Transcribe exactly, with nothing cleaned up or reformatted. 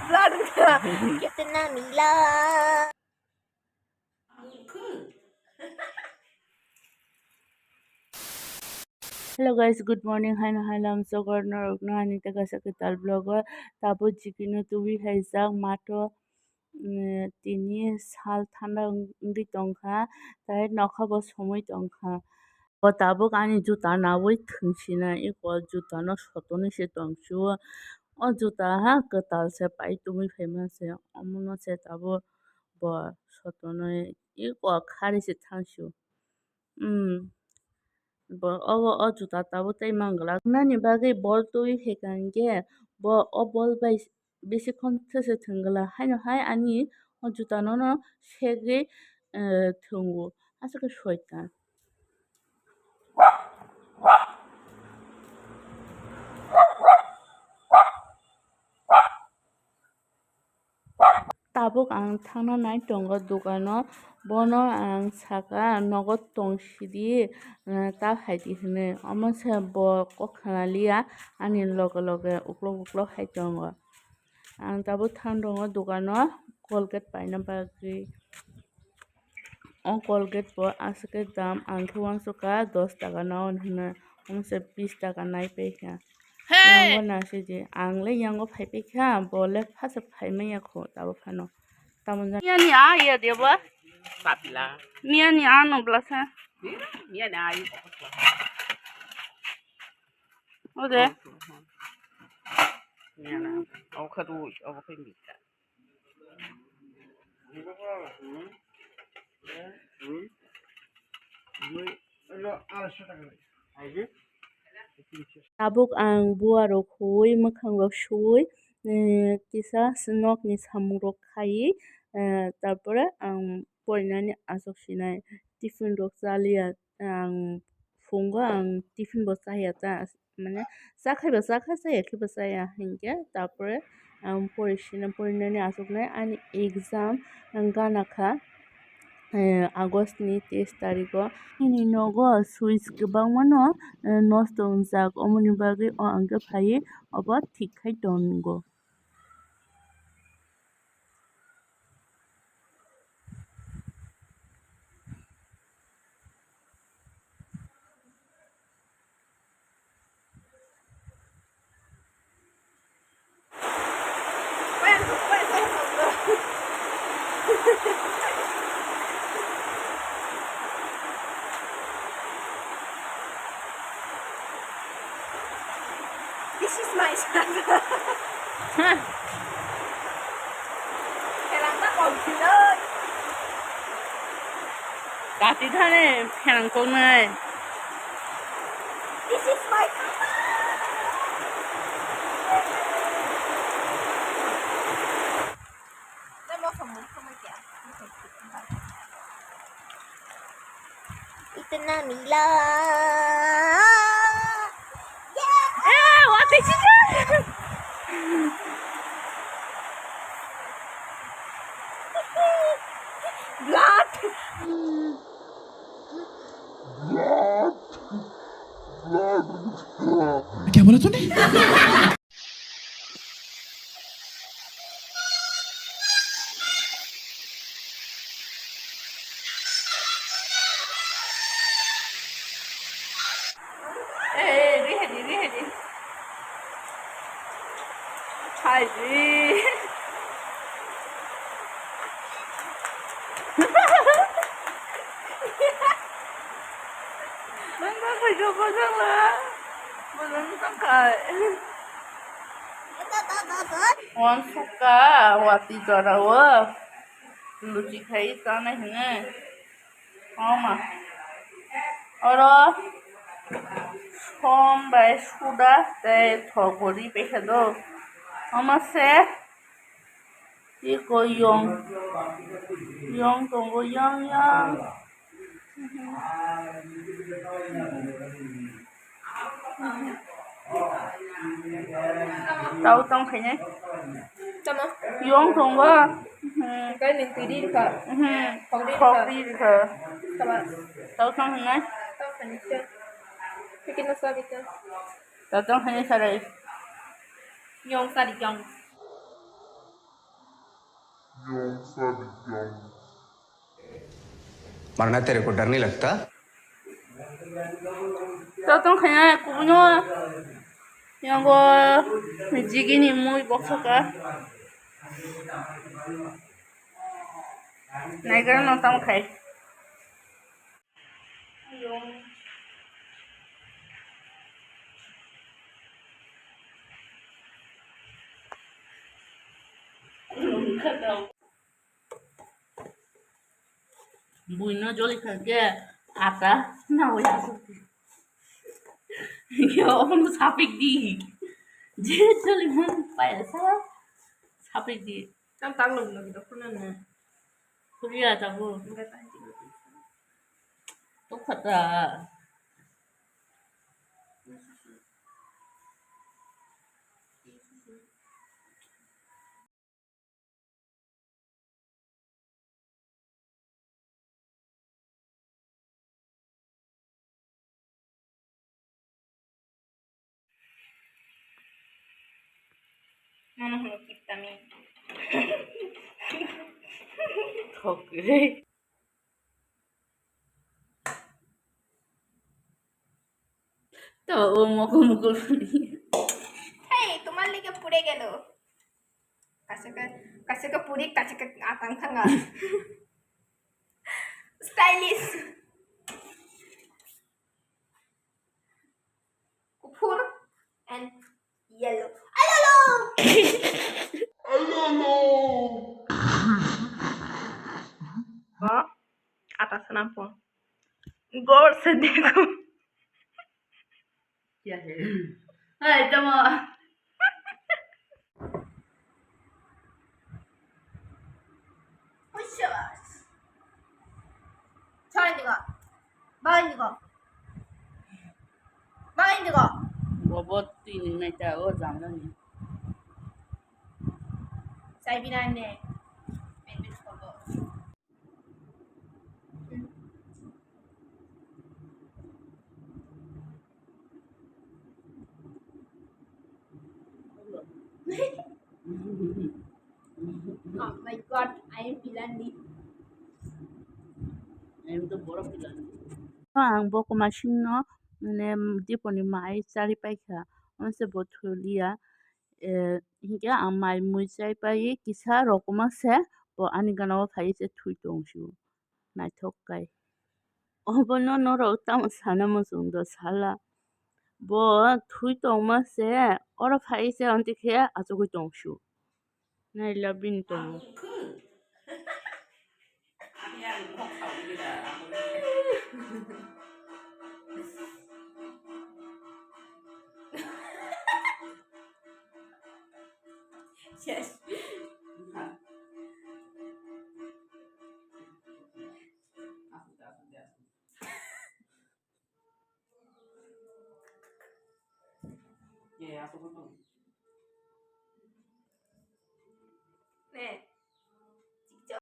Blood wngkha. Kiतना मिला। Hello guys, good morning. Haino haino ang sogor norokno ani tei kaisa kwtal vlog o tabuk jikino tubui hai jak matho. Tini sal thanda wngwi tongkha, tei nokha bo somwi tongkha. Bo tabuk ani juta nawi thwngsinai, eko juta no sotonwi se tongsu. O juta ha kwtal se pai tubui phaima se, omono se tabuk bo sotonwi eko khari se thangsu. Hmm. Bo, obo o juta tabuk tei manglak. Nani bagwi bol twi hai kha hinkhe bo o bol bai bisi khon thwse thwng glak. Haino hai ani o juta nono segwi, eh, thwngo. Aswk khe soitan. Tabuk ang thangna nai tongo dukano, bono ang saka, "Nogo tong sidi, eh, ta phaidi," hwnwi. Omo se bo kok khna liya, ani loge loge uklok uklok hai tongo. Ang tabuk thang tongo dukano Colgate paina bagwi. O Colgate bo aswk khe dam, ang khe uansukha dos taka na hwnwi, omo se bis taka nai paikha. Hey! Yango nasidi, ang le yango phai paikha, bo le phasa phai manya kho tabuk phano. Tamo jani a ya de ba? Sapila. Miyani a no blasa. Miyani a. O de. Miyana. O kha du, o kha mita. Tabuk ang buarok huwi, mwkhangrok suwi, eh, kisa nokni samungrok khaiwi, eh, tarpore ang porinani achuk sinai, tiffin rok chaliya, ang phungo ang tiffin bo chaya ta, mane chakhai ba chakha, chaya khe bo chaya hinkhe, tarpore ang pori sina, porinani achuknai ani exam gana kha, eh, August ni teis tarikh o. Nini nogo switch kwbangma no, eh, nosto wngjak, omoni bagwi o ang khe phaiwi obo thik khai tongo. This is my son. Khelangma kok diloi. Dati thani pherang koknai. This is my son. इतना मिला। ए, वाह, देखी क्या? Blood। क्या बोला तूने? Eh, eh, ready, ready. Hai, ready. Nang bai khaikha bwsang la, bwsang tongkhai. Uansukha watwi jora o luchi khai chanai hwnwi. Oma. Oro som bai suda tei thok bo ri paikha do. Oma se. Iko yong. Yong tongo, yong, yong. Tau tong khainai. Tamo? Yong tongo. Kai ning twi di kha. Khok di kha. Khok di kha. Tamo? Tau tong khainai. Tau khainai. Tikino sa di kha. Tau tong khainai sarai. Yong sa di yong. मरना तेरे को डर नहीं लगता? Totong khaya kuno yango jigini mui boksoka. Naigra no tam khai. Buino joli kha ke ata na wai asuk. Yo, omo sapik di. Je joli man paya sa sapik di. Tam tang lo lo kita pun na. Kuliah tabu. Tuh kata. Mano hwnwi kiptami. Thok re. To o mokol mokol. Hey, তোমার লেগে পুড়ে গেল। কাছে কা-, কাছে কা পুরি, কাছে কা আতাং থাঙ্গা। Stylish. Kuphur and yellow. Alolo! Alolo! Bo, ata sanam po. Gor se dekho. Kya hai? Hai, tamo. Shabash. Chhori digo. Bagai digo. Bagai digo. Bobo tini naita o jamani. Sai binane. Pepet kobo. Oh my God, I am Pilandi. I am the Borok Pilandi. Ang bo kwmasingno, mane, diponi mai chari paikha, onse bo thuliya, eh, hinkhe ang mai mui chai pai kisa rokoma se bo ani gana o phai se thui tong sio. Naithok kai. Obono norok tamo sana muchung do sala. Bo thui tongma se oro phai se onti khe achugwi tong sio. Naila bini tongo. Yes.